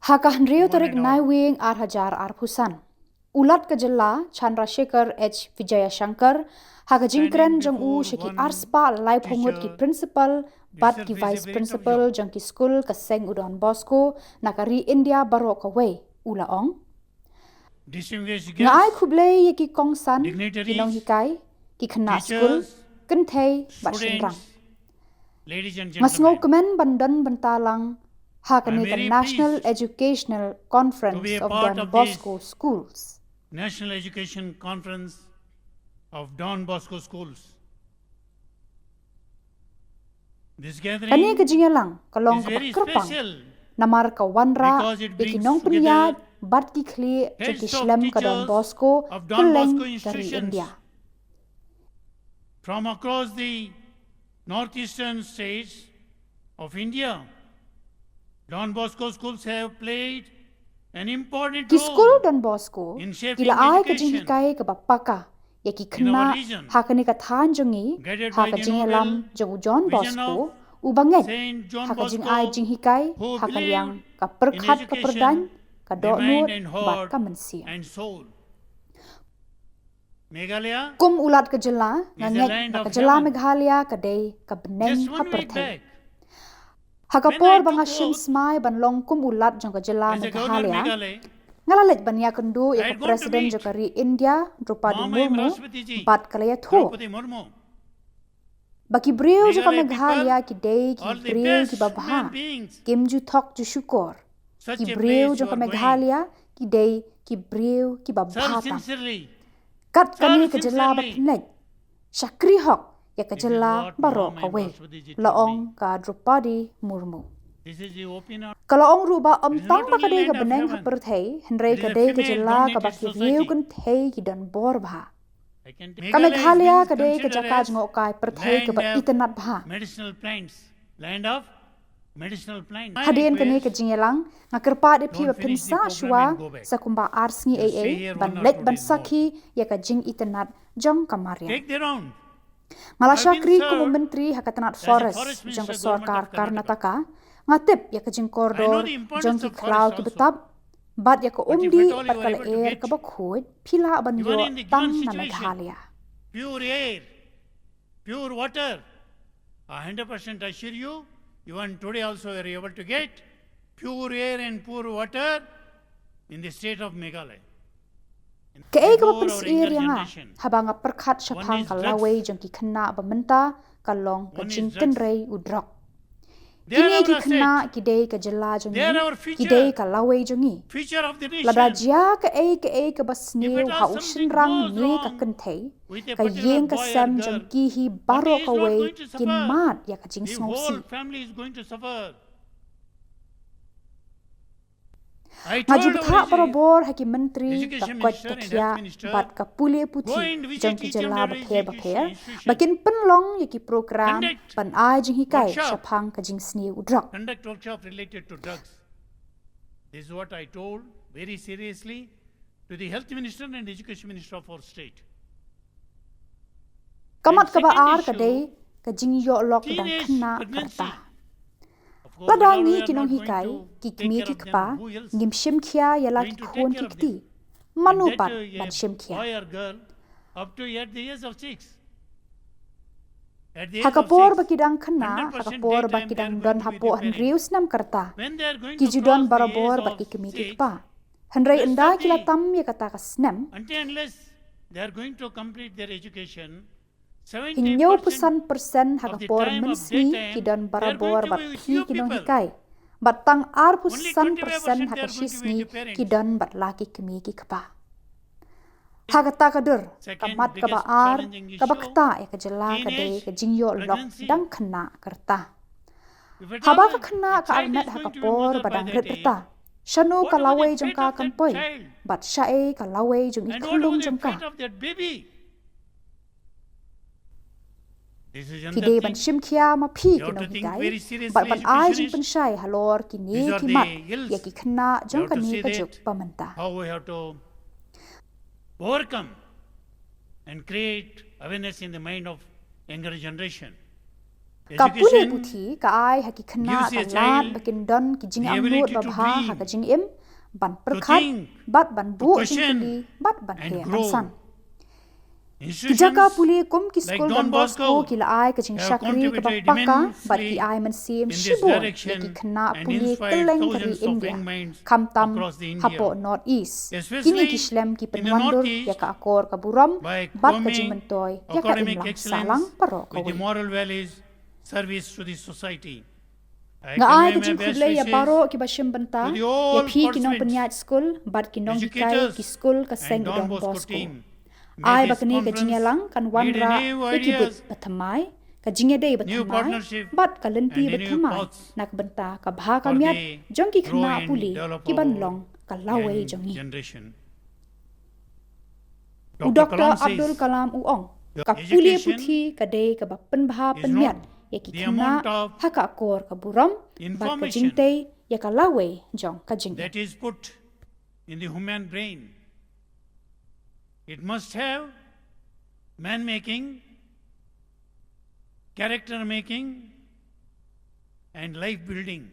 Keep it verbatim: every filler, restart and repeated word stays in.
Ha ka hynriew tarik Naiwieng ar hajar arphew san, u Lat ka jylla Chandrasekhar H Vijayashankar, ha ka jingkren jong u sha ki arspah laiphew ngut ki principal bad ki vice principal jong ki skul ka seng u Don Bosco na ka ri India baroh kawei, u la ong: Nga ai khublei ïa ki kongsan, ki nonghikai, ki khynnah skul, kynthei bad shynrang. Nga sngewkmen ban don bynta lang ha kane ka National Educational Conference of Don Bosco Schools. National Education Conference of Don Bosco Schools. Kane ka jingïalang ka long kaba kyrpang namar ka wanrah ïa ki nongpynïaid bad ki khlieh jong ki shlem ka Don Bosco kylleng ka ri India. From across the northeastern states of India, Don Bosco schools have played an important role. Ki skul Don Bosco ki la ai ka jinghikai kaba paka ïa ki khynnah ha kane ka thaiñ jong ngi, ha ka jingïalam jong u Don Bosco uba ngeit ha ka jingai jinghikai ha ka liang ka pyrkhat ka pyrdaiñ, ka dohnud bad ka mynsiem. Kum u Lat ka jylla, nga ngeit ba ka jylla Meghalaya ka dei ka bneng ha pyrthei. Ha ka por ba nga shim smai ban long kum u Lat jong ka jylla Meghalaya, nga la leit ban ïakynduh ïa ka President jong ka ri India, Droupadi Murmu, bad ka la ïathuh ba ki briew jong ka Meghalaya ki dei ki briew kiba bha, kim ju thok ju shukor. Ki briew jong ka Meghalaya ki dei ki briew kiba bha tam. Kat kane ka jylla ba pynleit, shakri hok ïa ka jylla baroh kawei, la ong ka Droupadi Murmu. Ka la ong ruh ba ym tang ba ka dei ka bneng ha pyrthei, hynrei ka dei ka jylla kaba ki riew kynthei ki don bor bha. Ka Meghalaya ka dei ka jaka jngohkai pyrthei kaba itynnad bha. Hadien kane ka jingïalang, nga kyrpad ïa phi ba phin sah shuwa sa kumba ar sngi ei ei ban leit ban sakhi ïa ka jingitynnad jong ka mariang. Nga la shakri kum u myntri ha ka tnat forest jong ka sorkar Karnataka. Nga tip ïa ka jingkordor jong ki khlaw ki btap bad ïa ka umdih bad ka lyer kaba khuid phi lah ban ïoh tang na Meghalaya. Pure air, pure water. A hundred percent assure you, even today also we are able to get pure air and pure water in the state of Meghalaya. Kaei kaba pynsyier ïa nga haba nga pyrkhat shaphang ka lawei jong ki khynnah ba mynta ka long ka jingtynrei u drok. Kine ki khynnah ki dei ka jylla jong ngi, ki dei ka lawei jong ngi. Lada jia kaei kaei kaba sniew ha u shynrang ne ka kynthei, ka ïing ka sem jong ki hi baroh kawei kin mad ïa ka jingsngewsih. Nga ju bthah barabor ha ki myntri ka koit ka khiah bad ka pule puthi jong ki jylla bapher bapher ba kin pynlong ïa ki program ban ai jinghikai shaphang ka jingsniew u drok. This is what I told very seriously to the Health Minister and Education Minister of our state. Ka mat kaba ar ka dei ka jingïoh lok dang khynnah ka rta. Lada ngi ki nonghikai, ki kmie ki kpa, ngim shim khia ïa la ki khun ki kti, mano pat ban shim khia? Ha ka por ba ki dang khynnah, ha ka por ba ki dang don hapoh hynriew snem ka rta, ki ju don barabor bad ki kmie ki kpa. Hynrei ynda ki la tam ïa kata ka snem, hynñiewphew san persen ha ka por mynsngi ki don barabor bad phi ki nonghikai, bad tang arphew san persen ha ka shisngi ki don bad la ki kmie ki kpa. Ha kata ka dur, ka mat kaba ar kaba ktah ïa ka jylla ka dei ka jingïoh lok dang khynnah ka rta. Haba ka khynnah ka armet ha ka por ba dang rit rta, shano ka lawei jong ka kan poi, bad shaei ka lawei jong i khunlung jong ka? Phi dei ban shim khia ma phi ki nonghikai bad ban ai jingpynshai halor kine ki mat ïa ki khynnah jong kane ka juk ba mynta. And create awareness in the mind of younger generation. Ka pule puthi ka ai ha ki khynnah ka lad ba kin don ki jingangnud ba bha ha ka jingim, ban pyrkhat, bad ban buh jingkylli, bad ban heh rangsan. Ki jaka pule kum ki skul Don Bosco ki la ai ka jingshakri kaba paka bad ki ai mynsiem shibun ïa ki khynnah pule kylleng ka ri India, khamtam hapoh North East. Kine ki shlem ki pynwandur ïa ka akor ka burom bad ka jingmyntoi ïa ka imlang sahlang baroh kawei. Nga ai ka jingkhublei ïa baroh kiba shim bynta, ïa phi ki nongpynïaid skul bad ki nonghikai ki skul ka seng Don Bosco. Ai ba kane ka jingïalang kan wanrah ïa ki buit bathymmai, ka jingïadei bathymmai, bad ka lynti bathymmai na ka bynta ka bha ka miat jong ki khynnah pule kiban long ka lawei jong ngi. U Doktor Abdul Kalam u ong, ka pule puthi ka dei kaba pynbha pynmiat ïa ki khynnah ha ka akor ka burom bad ka jingtei ïa ka lawei jong ka jingim. In the human brain. It must have man making, character making, and life building.